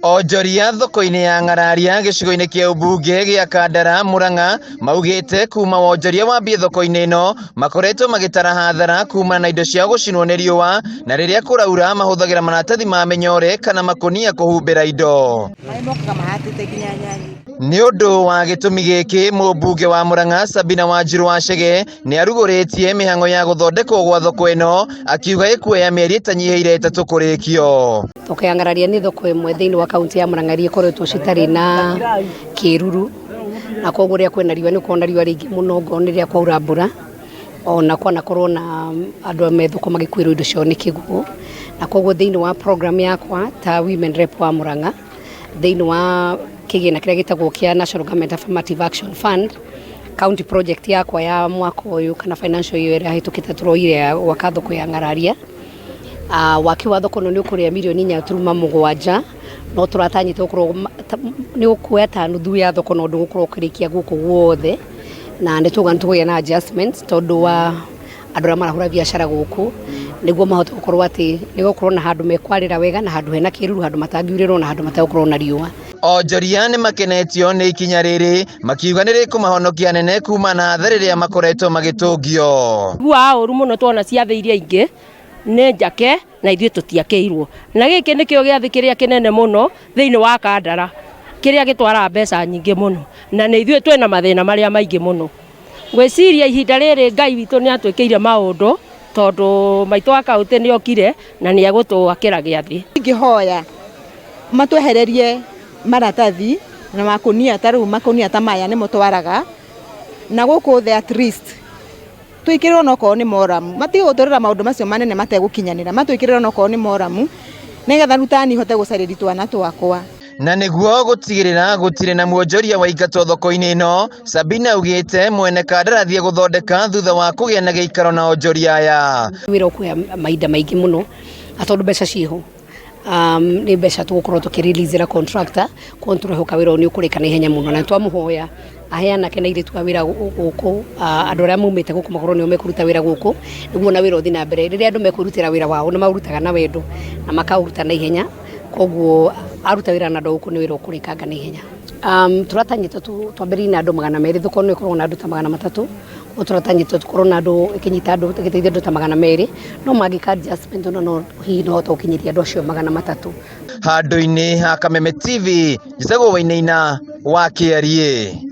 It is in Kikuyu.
Onjoria thoko-inĩ ya Ng'araria gĩcigo-inĩ kĩa ũmbunge gĩa Kandara Murang'a maugĩte kuma wonjoria wambie thoko-inĩ ĩno makoretwo magĩtara hathara kumana na indo ciao gũcinwo nĩ riũa na rĩrĩa kũraura mahũthagĩra maratathi ma mĩnyore kana makũnia kũhumbĩra indo. Maĩ mokaga mahatĩte nginya nyanya. Nĩ ũndũ wa gĩtũmi gĩkĩ mũmbunge wa Murang'a Sabina Wanjiru wa Chege nĩ arugũrĩtie mĩhang'o ya gũthondekwo gwa thoko ĩno akiuga ĩkuoya mĩeri ĩtanyihĩire 3 kũrĩkio. Thoko ya Ng'araria nĩ thoko ĩmwe thĩinĩ wa kaunti ya Murang'a iria ikoretwo citarĩ na kĩruru, na koguo rĩrĩa kwĩna riũa nĩ ũkoragwo na riũa rĩingĩ mũno ngorwo nĩ rĩrĩa kwaura mbura, ona kwanakorwo na andũ me thoko magĩkuĩrwo indo ciao nĩ kĩguũ, na koguo thĩinĩ wa program yakwa ta women rep wa Murang'a thĩinĩ wa kĩgĩna kĩrĩa gĩtagwo kĩa National Government Affirmative Action Fund, county project yakwa ya mwaka ũyũ kana financial year ĩrĩa ĩhĩtũkĩte tũroire ya gwaka thoko ya Ng'araria. Waki wa thoko ĩno nĩ ũkũrĩa mirioni 4.7, no tũratanyĩte gũkorwo nĩ ũkuoya ta nuthu ya thoko no ndũgũkorwo ũkĩrĩkia gũkũ guothe, na nĩ tuga nĩ tũkũgĩa na adjustments tondũ wa andũ arĩa marahũra biacara gũkũ nĩguo mahote gũkorwo atĩ nĩ gũkorwo na handũ mekwarĩra wega na handũ hena kĩruru, handũ matangiurĩrwo na handũ mategũkorwo na riũa. Onjoria nĩ makenetio nĩ ikinya rĩrĩ makiuga nĩ rĩkũmahonokia nene kuma na hathara ĩrĩa makoretwo magĩtũngio. Guaga ũru mũno tuona ciathĩ iria ingĩ nĩ njake na ithuĩ tũtiakĩirwo, na gĩkĩ nĩkĩo gĩathĩ kĩrĩa kĩnene mũno thĩinĩ wa Kandara kĩrĩa gĩtwaraga mbeca nyingĩ mũno, na nĩ ithuĩ twĩna mathĩna marĩa maingĩ mũno. Ngwĩciria ihinda rĩrĩ Ngai witũ nĩ atwĩkĩire maũndũ tondũ maitũ wa kaũntĩ nĩ okire na nĩ egũtwakĩra gĩathĩ. Ingĩhoya matwehererie maratathi na makũnia, ta rĩu makũnia ta maya nĩmo twaraga na gũkũ thĩ at least twĩkĩrĩrwo onokorwo nĩ moramu, matige gũtwĩrĩra maũndũ macio manene mategũkinyanĩra, matwĩkĩrĩre onokorwo nĩ moramu nĩgetha rĩu tani hote gũcarĩria twana twakwa. Na nĩguo gũtigĩrĩra gũtirĩ na mwonjoria waingatwo thoko-inĩ ĩno, Sabina augĩte mwene kandarathi egũthondeka thutha wa kũgĩa na gĩikaro na onjoria aya. Wĩra ũkuoya mahinda maingĩ mũno na tondũ mbeca ciĩho, nĩ mbeca tũgũkorwo tũkĩ-release-ĩra contractor, koguo nĩ tũrehoka wĩra ũyũ nĩ ũkũrĩka na ihenya mũno, na nĩ twamũhoya ahe anake na airĩtu a wĩra gũkũ, andũ arĩa maumĩte gũkũ makorwo nĩo mekũruta wĩra gũkũ, nĩguo ona wĩra ũthiĩ na mbere. Rĩrĩa andũ mekwĩrutĩra wĩra wao nĩ maũrutaga na wendo na makaũruta na ihenya, koguo aruta wĩra na andũ a gũkũ nĩ wĩra ũkũrĩkanga na ihenya. Tũratanyĩte twambĩrĩrie na andũ 200, thoko ĩno ĩkoragwo na andũ ta 300, koguo tũratanyĩte tũkorwo na andũ ĩkĩnyita andũ ĩgĩteithia andũ ta 200, no mangĩka adjustment ona no hihi no hote gũkinyĩria andũ acio 300. Handũ-inĩ ha Kameme TV, njĩtagwo Wainaina wa Kĩariĩ.